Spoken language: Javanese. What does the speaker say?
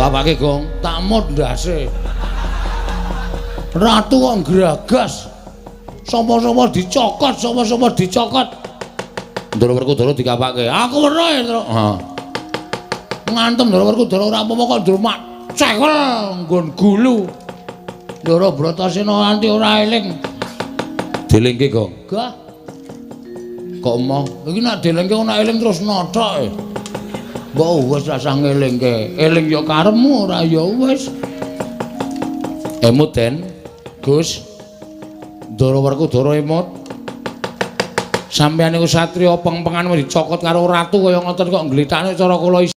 Apake, Gong? Tak mut ndase. Ratu kok ngragas. Sapa-sapa dicokot, sapa-sapa dicokot. Ndara Werkudara dikapake. Aku weruh ya, Tru. Ha. Ngantem Ndara Werkudara ora apa-apa kok ndrumak cekel nggon gulu. Ndara Bratasena nganti ora eling. Dilingke, Gong. Gah. Kok emoh? Iki nek dilingke ora eling terus nothok e. Mbok wis rasah ngelingke. Eling ya karepmu, ora ya wis. Emut, Den. Gus. Ndara Werkudara emut. Sampeyan niku satriya peng-pengan dicokot karo ratu kaya ngoten kok nglitakne cara kula isin.